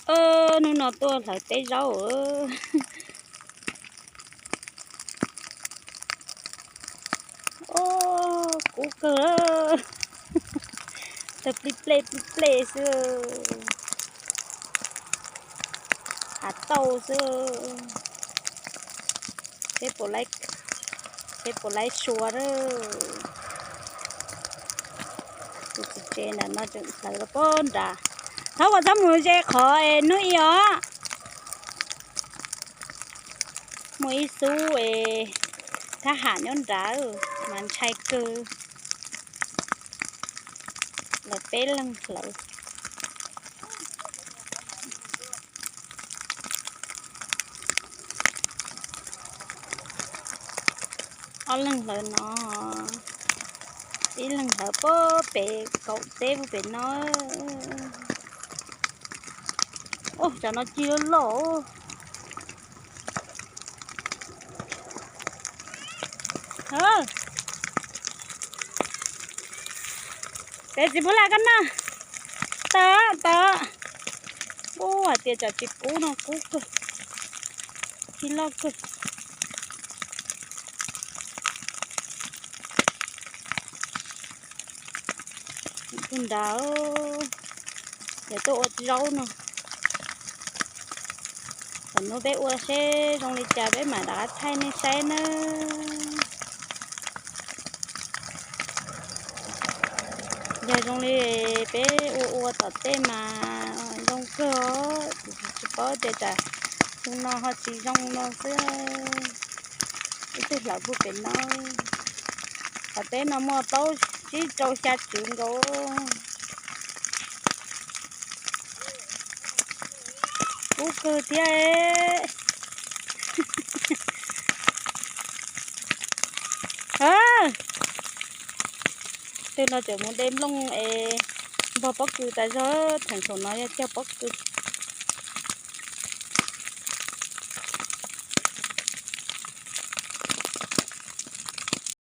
Hnub no tuaj hlawv peb zaub. Kub kawg, tawg plig plej plig plej xwb, hav tauj xwb. Peb puas laib sua. Tus txiv tsev ntawm no tseem hlawv los pab nrad. Thov kom txhob mus ze qhov es hnub ib os. Muaj ib xub es thab ham nyob nrad mas ntshai kawg. Lawv peb leeg hlawv. Ob leeg hlawv no, ib leeg hlawv pem kaum teb pem no. Cov no ci loj loj. Peb txiv pub laj koj noj. Tau, tau. Ub, hais tias tsam tsis kub no kub kawg, ci loj kawg. Tus nrad, yog tuaj ua zaub no. Thaum no peb ua seb zoo li cas peb mam rov qab thaij nej saib nawb. Yog zoo li peb ua ua tom tej mas zoo kawg os, tsis paub tias tsam tus no ho tsis zoo no xwb. Ib tug hlawv puag pem no, qhov teb no muaj plaub tsib rau xya tswv nkaus. Kub kawg thiab. Tus no tseem mus de nplooj es npog pob kws tas zog, theem saum no yog cog pob kws.